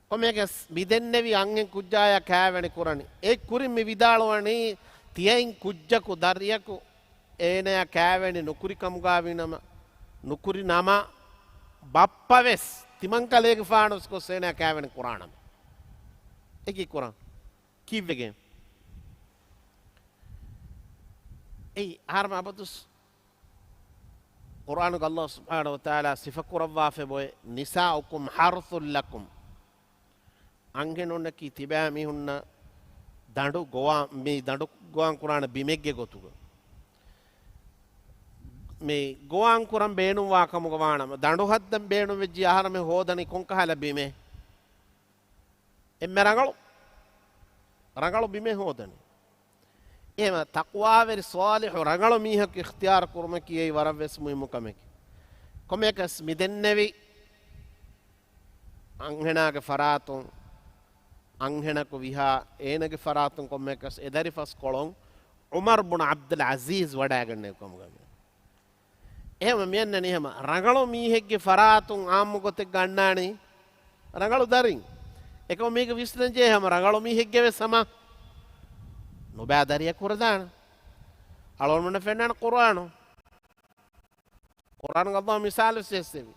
ކޮންމެއަކަސް މި ދެންނެވި އަންހެން ކުއްޖާޔާ ކާވެނި ކުރަނީ. އެ ކުރިން މި ވިދާޅުވަނީ ތިޔައިން ކުއްޖަކު ދަރިޔަކު އޭނަޔާ ކާވެނި ނުކުރި ކަމުގަ ވީނަމަ، ނުކުރި ނަމަ، ބައްޕަ ވެސް ތިމަންކަލޭގެފާނު ވެސް ގޮސް އޭނަޔާ ކާވެނި ކުރާނަމޭ. އެކީ ކުރާން ކީއްވެގެން؟ އެއީ އަހަރަމެން އަބަދުސް ޤުރްއާނުގަ ﷲ ސުބްޙާނަހޫ ވަތަޢާލާ ސިފަކުރައްވާފައި އޮތް، "نساؤكم حرث لكم." އަންހެނުންނަކީ ތިބާމީހުންނަށް ދަނޑު ގޮވާ، މި ދަނޑު ގޮވާން ކުރާނެ ބިމެއްގެ ގޮތުގަ. މި ގޮވާން ކުރަން ބޭނުންވާ ކަމުގަ ވާނަމަ، ދަނޑު ހައްދަން ބޭނުންވެއްޖެ އަހަރަމެން ހޯދަނީ ކޮންކަހަލަ ބިމެއް؟ އެންމެ ރަނގަޅު، ރަނގަޅު ބިމެއް ހޯދަނީ. އެހެން ތަޤްވާވެރި ޞާލިޙު ރަނގަޅު މީހަކު އިޚްތިޔާރު ކުރުމަކީ އެއީ ވަރަށް ވެސް މުހިއްމު ކަމެކޭ. ކޮންމެއަކަސް މި ދެންނެވި އަންހެނާގެ ފަރާތުން، އަންހެނަކު ވިހާ އޭނަގެ ފަރާތުން ކޮންމެއަކަސް އެ ދަރިފަސްކޮޅުން ޢުމަރު ބުނު ޢަބްދުލް ޢަޒީޒް ވަޑައިގަންނައިރު ކަމުގަ މި. އެހެން މިއަންނަނީ ހަމަ ރަނގަޅު މީހެއްގެ ފަރާތުން ޢާއްމު ގޮތެއްގަ އަންނާނީ ރަނގަޅު ދަރިން. އެކަމަކު މީގެ ވިސްނަންޖެހޭ ހަމަ ރަނގަޅު މީހެއްގެ ވެސް ހަމަ ނުބައި ދަރިއަކު ހުރެދާނެ. އަޅުގަނޑުމެންނަށް ފެންނާނެ ޤުރްއާނު. ޤުރްއާނުގަ ﷲ މިސާލު ސެއްސެވި.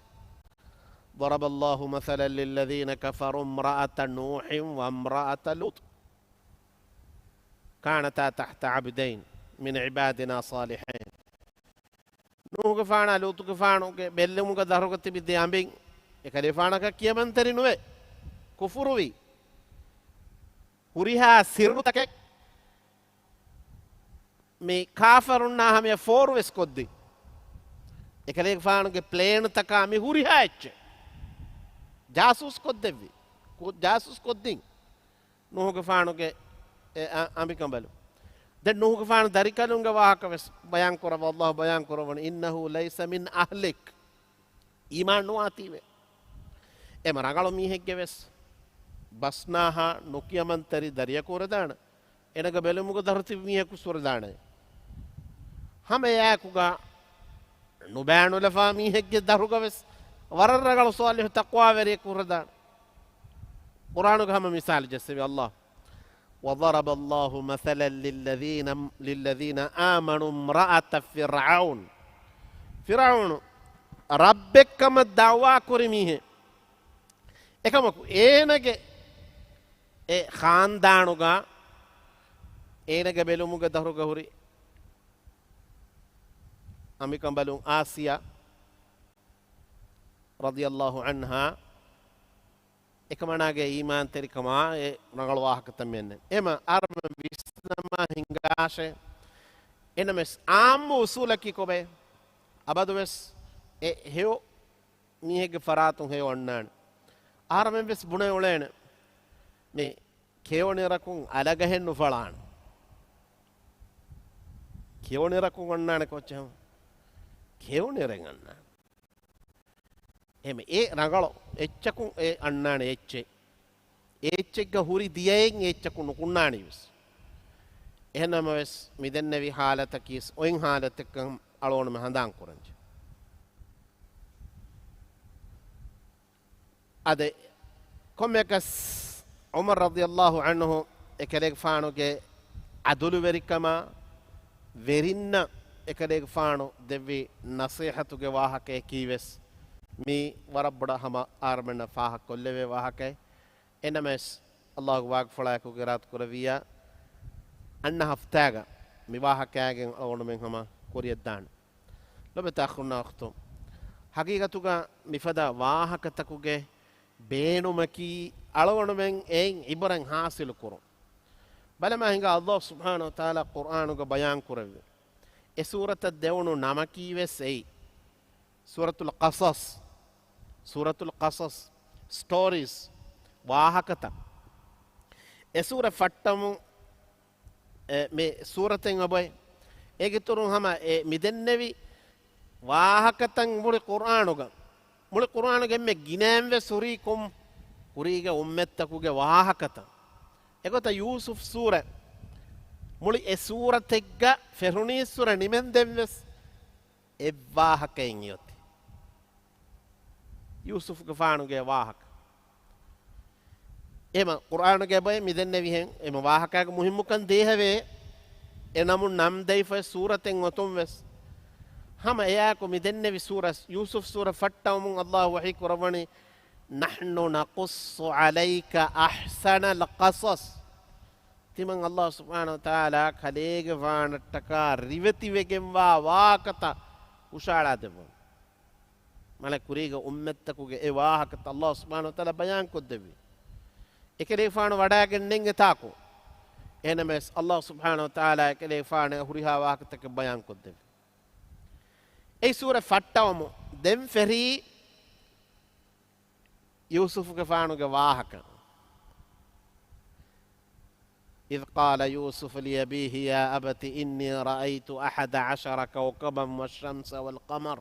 ضرب الله مثلا للذين كفروا امرأة نوح وامرأة لوط كانتا تحت عبدين من عبادنا صالحين. ނޫޙުގެފާނާ ލޫޠުގެފާނުގެ ބެއްލެވުމުގަ ދަރުގަ ތިބި ދެ އަނބިން، އެކަލޭގެފާނަކަށް ކިޔަމަންތެރި ނުވެ، ކުފުރުވި، ހުރިހާ ސިއްރުތަކެއް މި ކާފަރުންނާ ހަމަޔަށް ފޯރުވެސް ކޮށްދިން. އެކަލޭގެފާނުގެ ޕްލޭނުތަކާ މި ހުރިހާ އެއްޗެއް ޖާސޫސް ކޮށްދެއްވި. ކު-، ޖާސޫސް ކޮށްދިން. ނޫޙުގެފާނުގެ އެ އަ-، އަނބިކަނބަލުން. ދެން ނޫޙުގެފާނު ދަރިކަލުންގެ ވާހަކަ ވެސް ބަޔާން ކުރައްވާ، ﷲ ބަޔާން ކުރައްވަނީ، "إنه ليس من أهلك." އީމާން ނުވާތީވެ. އެމަ ރަނގަޅު މީހެއްގެ ވެސް ބަސްނާހާ ނުކިޔަމަންތެރި ދަރިއަކު ހުރެދާނެ. އޭނަގެ ބެލުމުގަ ދަރު ތިބި މީހަކު ހުރެދާނެ. ހަމަ އެއާއެކުގަ ނުބައިނުލަފާ މީހެއްގެ ދަރުގަ ވެސް ވަރަށް ރަނގަޅު ޞާލިޙު ތަޤްވާވެރިޔަކު ހުރެދާނެ. ޤުރްއާނުގަ ހަމަ މިސާލު ޖެއްސެވި ﷲ. "وضرب الله مثلا للذين، للذين آمنوا امرأة فرعون." ފިރްޢައުނު ރައްބެއްކަމަށް ދަޢުވާ ކުރި މީހެއް. އެކަމަކު އޭނަގެ އެ ޚާންދާނުގަ އޭނަގެ ބެލުމުގެ ދަރުގަ ހުރި އަނބިކަނބަލުން އާސިޔާ ރަޟިޔަﷲ ޢަންހާ އެކަމަނާގެ އީމާންތެރިކަމާ އެ ރަނގަޅު ވާހަކަތައް މިއަންނަނީ. އެމަ އަހަރެމެން ވިސްނަމާ ހިނގާށޭ. އެނަމެސް އާއްމު އުސޫލަކީ ކޮބައޭ؟ އަބަދުވެސް އެ ހެޔޮ މީހެއްގެ ފަރާތުން ހެޔޮ އަންނާނެ. އަހަރެމެން ވެސް ބުނެ އުޅޭނެ. މި ކެޔޮނިރަކުން އަލަގަހެއް ނުފަޅާނެ. ކެޔޮނިރަކުން އަންނާނެ ކޯއްޗެއް ހަމަ. ކެޔޮނިރެއް އަންނާނެ. އެހެން އެ ރަނގަޅު އެއްޗަކުން އެ އަންނާނެ އެއްޗެއް. އެ އެއްޗެއްގަ ހުރި ދިޔައެއް އެ އެއްޗަކުން ނުކުންނާނީ ވެސް. އެހެންނަމަވެސް މި ދެންނެވި ހާލަތަކީ އޮތް ހާލަތެއްކަން އަޅުގަނޑުމެން ހަނދާން ކުރަންޖެ. އާދެ، ކޮންމެއަކަސް ޢުމަރު ރަޟިޔަﷲ ޢަންހު އެކަލޭގެފާނުގެ ޢަދުލުވެރިކަމާ، ވެރިންނަށް އެކަލޭގެފާނު ދެއްވި ނަޞޭޙަތުގެ ވާހަކަޔަކީ ވެސް މީ ވަރަށް ބޮޑަށް ހަމަ އަހަރުމެންނަށް ފާހަގަކޮށްލެވޭ ވާހަކައެއް. އެނަމަވެސް، ﷲ ގެ ވާގިފުޅާއެކު އިރާދަކުރެއްވިއްޔާ، އަންނަ ހަފްތާގަ މި ވާހަކައިގެން އަޅުގަނޑުމެން ހަމަ ކުރިޔަށްދާނެ. ލޮބެތި އަޚުންނާ އުޚްތުން، ހަގީގަތުގަ މިފަދަ ވާހަކަތަކުގެ ބޭނުމަކީ އަޅުގަނޑުމެން އެއިން ޢިބްރަތް ހާސިލު ކުރުން. ބަލަމާ ހިނގާ، ﷲ ސުބްޙާނަހޫ ވަތަޢާލާ ޤުރްއާނުގަ ބަޔާން ކުރެއްވި އެ ސޫރަތަށް ދެވުނު ނަމަކީ ވެސް އެއީ. ސޫރަތުލް ޤަޞަޞް، ސޫރަތުލް ޤަޞަޞް، ސްޓޯރީސް، ވާހަކަތައް. އެ ސޫރަ ފައްޓަމުން އެ، މި ސޫރަތެއް އޮބޮއެ. އޭގެ ތުރުން ހަމަ އެ މި ދެންނެވި ވާހަކަތައް މުޅި ޤުރްއާނުގަ، މުޅި ޤުރްއާނުގެ އެންމެ ގިނައިން ވެސް ހުރީ ކޮން؟ ކުރީގެ އުއްމަތްތަކުގެ ވާހަކަތައް. އެގޮތަށް ޔޫސުފް ސޫރަ، މުޅި އެ ސޫރަތެއްގަ ފެށުނީއްސުރެ ނިމެންދެން ވެސް އެއްވާހަކައެއް އޮތީ. ޔޫސުފްގެފާނުގެ ވާހަކަ. އެމަ ޤުރްއާނުގެ އެބައި މި ދެންނެވިހެން، އެމަ ވާހަކައިގެ މުހިއްމުކަން ދޭހަވޭ، އެ ނަމުން ނަމް ދެވިފައި ސޫރަތެއް އޮތުން ވެސް. ހަމަ އެއާއެކު މި ދެންނެވި ސޫރަ، ޔޫސުފް ސޫރަ ފައްޓަވަމުން ﷲ ވަޙީ ކުރައްވަނީ، نحن نقص عليك أحسن القصص. ތިމަން ﷲ ސުބްޙާނަހޫ ވަތަޢާލާ ކަލޭގެފާނަށްޓަކާ ރިވެތިވެގެންވާ ވާހަކަތައް ހުށައަޅާދެއްވަން. މާނަ ކުރީގެ އުއްމަތްތަކުގެ އެ ވާހަކަތައް ﷲ ސުބްޙާނަހޫ ވަތަޢާލާ ބަޔާންކޮށްދެއްވި. އެކަލޭގެފާނު ވަޑައިގެންނެން އެތާކު. އެހެނަމެސް ﷲ ސުބްޙާނަހޫ ވަތަޢާލާ އެކަލޭގެފާނަށް ހުރިހާ ވާހަކަތަކެއް ބަޔާންކޮށްދެއްވި. އެ ސޫރަ ފައްޓަވަމު ދެން ފެށީ ޔޫސުފުގެފާނުގެ ވާހަކަ. إذ قال يوسف لأبيه يا أبت إني رأيت أحد عشر كوكبا والشمس والقمر.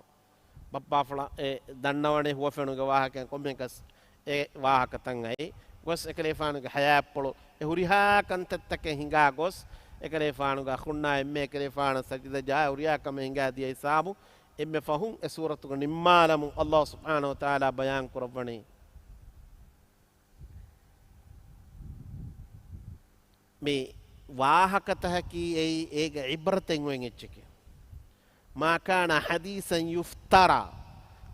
ބައްޕާފުޅަށް އެ ދަންނަވަނީ ހުވަފެނުގެ ވާހަކައިން ކޮންމެއަކަސް އެ ވާހަކަތައް އައި ގޮސް އެކަލޭފާނުގެ ހަޔާތްޕުޅު އެ ހުރިހާ ކަންތައްތަކެއް ހިނގާ ގޮސް، އެކަލޭފާނުގެ އަޚުންނާ އެންމެ އެކަލޭފާނަށް ސަޖިދަ ޖާ ހުރިހާ ކަމެއް ހިނގާ ދިޔަ ހިސާބު، އެންމެ ފަހުން އެ ސޫރަތުގެ ނިންމާލަމުން ﷲ ސުބްޙާނަހޫ ވަތަޢާލާ ބަޔާން ކުރައްވަނީ. މި ވާހަކަތަކަކީ އެއީ އޭގެ ޢިބްރަތެއް އޮތް އެއްޗެކޭ. ما كان حديثا يفترى.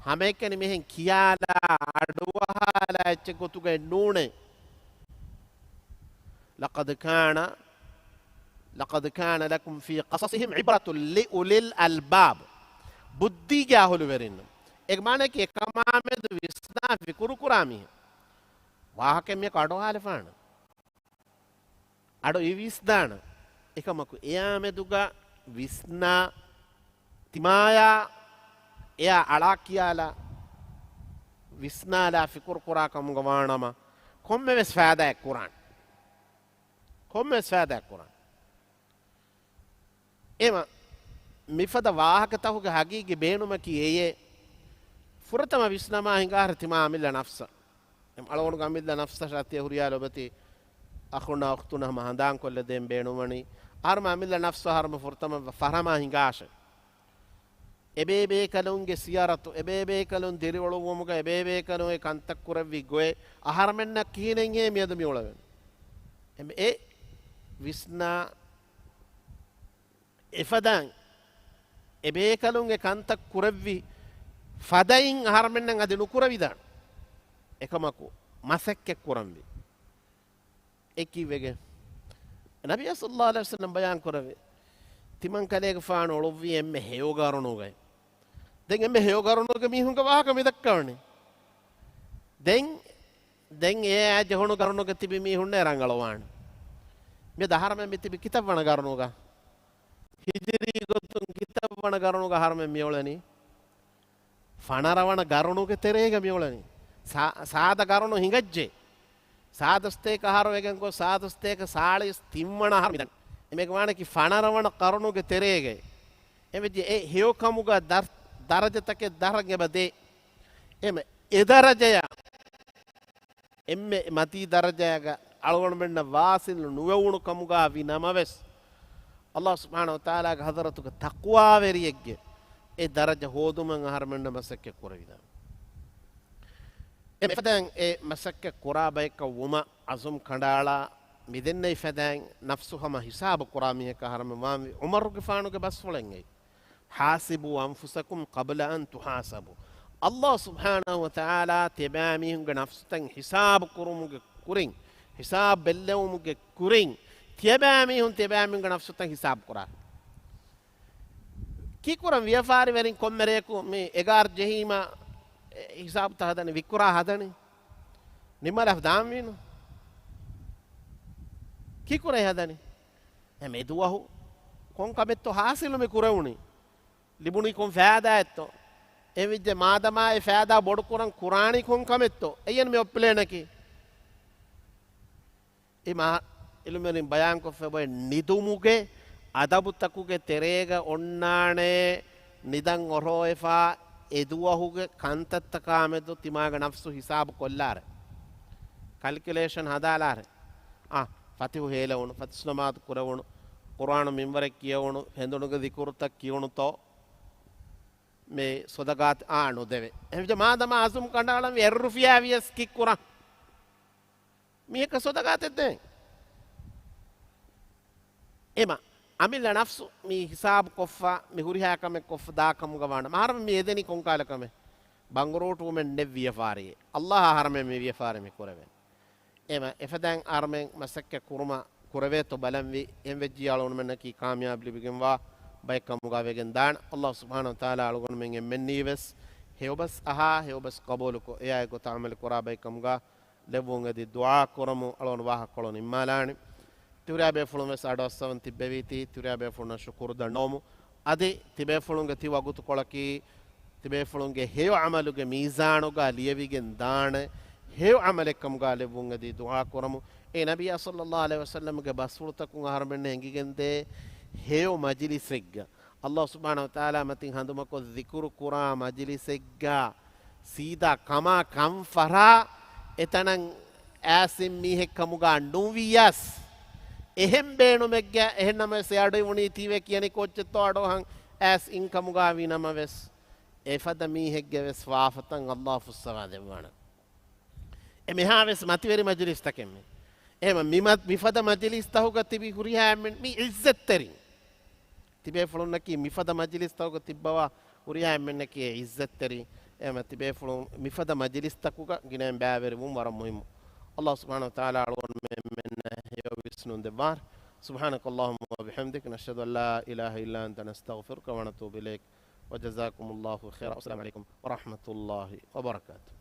ހަމައެކަނި މިހެން ކިޔާލާ އަޑުއަހާލާ އެއްޗެއް ގޮތުގައެއް ނޫނޭ. لقد كان، لقد كان لكم في قصصهم عبرة لأولي الألباب. ބުއްދީގެ އަހުލުވެރިންނަށް. އޭގެ މާނައަކީ އެކަމާމެދު ވިސްނާ ފިކުރުކުރާ މީހެއް. ވާހަކައެއް މިއަކު އަޑުއަހާލިފާނަން. އަޑު އިވިސްދާނަން. އެކަމަކު އެއާމެދުގަ ވިސްނާ ތިމާޔާ އެއާ އަޅާ ކިޔާލާ ވިސްނާލާ ފިކުރު ކުރާ ކަމުގަ ވާނަމަ، ކޮންމެވެސް ފައިދާއެއް ކުރާނެ. ކޮންމެވެސް ފައިދާއެއް ކުރާނެ. އެމަ، މިފަދަ ވާހަކަތަކުގެ ހަގީގީ ބޭނުމަކީ އެޔޭ، ފުރަތަމަ ވިސްނަމާ ހިނގާހަރަ ތިމާ އަމިއްލަ ނަފްސަށް. އެމަ އަޅުގަނޑުގެ އަމިއްލަ ނަފްސަށާ ތިޔަ ހުރިހާ ލޮބެތި އަޚުންނާ އުޚްތުންނަށް ހަމަ ހަނދާންކޮށްލަދޭން ބޭނުންވަނީ، އަހަރުމެ އަމިއްލަ ނަފްސު އަހަރުމެ ފުރަތަމަ ފަހަރަމާ ހިނގާށޭ. އެބޭބޭކަލުންގެ ސިޔަރަތު، އެބޭބޭކަލުން ދިރިއުޅުއްވުމުގަ އެބޭބޭކަލުން އެ ކަންތައް ކުރެއްވި ގޮތް، އަހަރުމެންނަށް ކިހިނެއްހޭ މިއަދު މިއުޅެވެން؟ އެ، އެ ވިސްނާ އެފަދައިން، އެބޭކަލުން އެ ކަންތައް ކުރެއްވި ފަދައިން އަހަރުމެންނަށް އަދި ނުކުރެވިދާނެ. އެކަމަކު މަސައްކަތް ކުރަންވީ. އެ ކީއްވެގެން؟ ނަބިއްޔާ ޞައްލައްލާހު ޢަލައިހި ވަސައްލަމް ބަޔާން ކުރެއްވި، ތިމަން ކަލޭގެފާނު އުޅުއްވީ އެންމެ ހެޔޮ ގަރުނުގައި. ދެން އެންމެ ހެޔޮ ގަރުނުގެ މީހުންގެ ވާހަކަ މި ދައްކަވަނީ. ދެން، ދެން އެއާ ޖެހުނު ގަރުނުގަ ތިބި މީހުންނޭ ރަނގަޅުވާނެ. މި އަހަރުމެން މި ތިބި ކިތައްވަނަ ގަރުނުގަ؟ ހިޖުރީ ގޮތުން ކިތައްވަނަ ގަރުނުގަ އަހަރުމެން މިއުޅެނީ؟ ފަނަރަވަނަ ގަރުނުގެ ތެރޭގަ މިއުޅެނީ. ސާ-، ސާދަ ގަރުނު ހިނގައްޖެ. ސާދަ ސަތޭކަ އަހަރު ވެގެން ގޮސް ސާދަ ސަތޭކަ ސާޅީސް ތިންވަނަ އަހަރު މިދަނީ. އެމެގެ ވާނަކީ ފަނަރަވަނަ ގަރުނުގެ ތެރޭގައި. އެމެޖެ އެ ހެޔޮކަމުގަ ދަރ-، ދަރަޖަތަކެއް ދަރަން އެބަ ދޭ. އެމެ އެ ދަރަޖަޔަށް އެންމެ މަތީ ދަރަޖައިގަ އަޅުގަނޑުމެންނަށް ވާސިލު ނުވެވުނު ކަމުގަ ވި ނަމަވެސް، ﷲ ސުބްޙާނަހޫ ވަތަޢާލާގެ ޙަޟްރަތުގަ ތަޤްވާވެރިއެއްގެ އެ ދަރަޖަ ހޯދުމަށް އަހަރުމެންނަށް މަސައްކަތް ކުރެވިދާނެ. އެ ފަދައިން އެ މަސައްކަތް ކުރާ ބަޔަކަށް ވުމަށް ޢަޒުމް ކަނޑައަޅާ، މިދެންނެވި ފަދައިން ނަފްސު ހަމަ ހިސާބު ކުރާ މީހަކަށް އަހަރުމެން ވާންވީ. ޢުމަރުގެފާނުގެ ބަސްފުޅެއް އެއީ. حاسبوا أنفسكم قبل أن تحاسبوا. ﷲ ސުބްޙާނަހޫ ވަތަޢާލާ ތިޔަބައިމީހުންގެ ނަފްސުތައް ހިސާބު ކުރުމުގެ ކުރިން، ހިސާބު ބެއްލެވުމުގެ ކުރިން، ތިޔަބައިމީހުން ތިޔަބައިމީހުންގެ ނަފްސުތައް ހިސާބު ކުރާ. ކީކުރަން ވިޔަފާރިވެރިން ކޮންމެ ރެޔަކު މި އެގާރަ ޖެހީމަ، އެ، ހިސާބުތައް ހަދަނީ، ވިއްކުރާ ހަދަނީ؟ ނިމަލަށް ދާންވީނު. ކީކުރަން ހަދަނީ؟ އެ މެދުވަހު ކޮން ކަމެއްތޯ ހާސިލު މި ކުރެވުނީ؟ ލިބުނީ ކޮން ފައިދާއެއްތޯ؟ އެ ވިއްޖެ މާދަމާ އެ ފައިދާ ބޮޑުކުރަން ކުރާނީ ކޮން ކަމެއްތޯ؟ އެއްޔަން މި އޮއްޕިލޭނަކީ. އެ މާ ޢިލްމުވެރިން ބަޔާންކޮށްފަ އޮތް ނިދުމުގެ އަދަބުތަކުގެ ތެރޭގަ އޮންނާނެ ނިދަން އޮރޯއެފާ އެ ދުވަހުގެ ކަންތައްތަކާމެދު ތިމާގެ ނަފްސު ހިސާބު ކޮށްލާރެ. ކަލްކިއުލޭޝަން ހަދާލާރެ. އާ، ފަތިހު ހޭލެވުނު، ފަތިސް ނަމާދު ކުރެވުނު، ޤުރްއާނު މިންވަރެއް ކިޔެވުނު، ހެނދުނުގެ ޒިކުރުތައް ކިޔުނުތޯ، މި ޞަދަޤާތް އާ ނުދެވޭ. އެހެންވެ މާދަމާ ޢަޒުމް ކަނޑައަޅަންވީ އެއް ރުފިޔާ ވިޔަސް ކީއްކުރަން؟ މީހަކަށް ޞަދަޤާތެއް ދޭން. އެމަ، އަމިއްލަ ނަފްސު މި ހިސާބު ކޮށްފަ، މި ހުރިހާ ކަމެއް ކޮށްފަ ދާ ކަމުގަ ވާނަމަ، އަހަރުމެން މި އެދެނީ ކޮން ކާލަ ކަމެއް؟ ބަނގުރޫޓުވުމެއް ނެތް ވިޔަފާރިއެއް. އައްލާހާ ހަރަމެއް މި ވިޔަފާރި މި ކުރެވެން. އެމަ އެފަދައިން އަހަރުމެން މަސައްކަތް ކުރުމަށް ކުރެވޭތޯ ބަލަންވީ. އެހެން ވެއްޖިއްޔާ އަޅުގަނޑުމެންނަކީ ކާމިޔާބު ލިބިގެންވާ ބައެއް ކަމުގާ ވެގެން ދާނެ. އައްލާހު ސުބްޙާނަހު ވަތަޢާލާ އަޅުގަނޑުމެން އެންމެންނީވެސް ހެޔޮބަސް އަހާ، ހެޔޮބަސް ޤަބޫލުކޮށް، އެއާއެއް ގޮތަށް ޢަމަލު ކުރާ ބައެއް ކަމުގާ ލެއްވުން އެދި ދުޢާ ކުރަމު. އަޅުގަނޑު ވާހަކަކޮޅު ނިންމާލާނެ. ތިހުރިހާ ބޭފުޅުން ވެސް އަޑުއައްސަވަން ތިއްބެވީތީ، ތިހުރިހާ ބޭފުޅުންނަށް ޝުކުރު ދަންނަވަމު. އަދި ތިބޭފުޅުންގެ ތި ވަގުތުކޮޅަކީ، ތިބޭފުޅުންގެ ހެޔޮ ޢަމަލުގެ މީޒާނުގާ ލިޔެވިގެން ދާނެ ހެޔޮ ޢަމަލެއްކަމުގާ ލެއްވުން އެދި ދުޢާ ކުރަމު. އޭ ނަބިއްޔާ ޞައްލައްލާހު ޢަލައިހި ވަސައްލަމްގެ ބަސްފުޅުތަކުން އަހަރުމެންނަށް އެނގިގެންދޭ ހެޔޮ މަޖިލިސެއްގަ، އައްލާހު ސުބްޙާނަހު ވަތަޢާލާ މަތިން ހަނދުމަކޮށް ޒިކުރު ކުރާ މަޖިލިސެއްގަ، ސީދާ ކަމާ ކަންފަރާ އެތަނަށް އައިސް މީހެއް ކަމުގާ ނުވިޔަސް، އެހެން ބޭނުމެއްގަ އެހެން ނަމަވެސް އެ އަޑު އިވުނީ ތީވެ ކިޔަނީ ކޯއްޗެއްތޯ އަޑުއަހަން އައިސް އިން ކަމުގާ ވީ ނަމަވެސް، އެފަދަ މީހެއްގެ ވެސް ފާފަތައް އައްލާހު ފުއްސަވާ ދެއްވާނެ. އެ މިހާ ވެސް މަތިވެރި މަޖިލިސްތަކެއް މި. އެހެމަ މި މަ-، މިފަދަ މަޖިލިސްތަހުގަ ތިބި ހުރިހާ އެންމެން މި ޢިއްޒަތްތެރިން. ތިބޭފުޅުންނަކީ މިފަދަ މަޖިލިސްތަކުގަ ތިއްބަވާ ހުރިހާ އެންމެންނަކީ އެ ޢިއްޒަތްތެރި. އެހެމަ ތިބޭފުޅުން މިފަދަ މަޖިލިސްތަކުގަ ގިނައިން ބައިވެރިވުން ވަރަށް މުހިއްމު. އައްލާހު ސުބްޙާނަހު ވަތަޢާލާ އަޅުގަނޑުމެންނަށް ހެޔޮ ވިސްނުން ދެއްވާށި. سبحانك اللهم وبحمدك، نشهد أن لا إله إلا أنت، نستغفرك ونتوب إليك. وجزاكم الله خيرا. والسلام عليكم ورحمة الله وبركاته.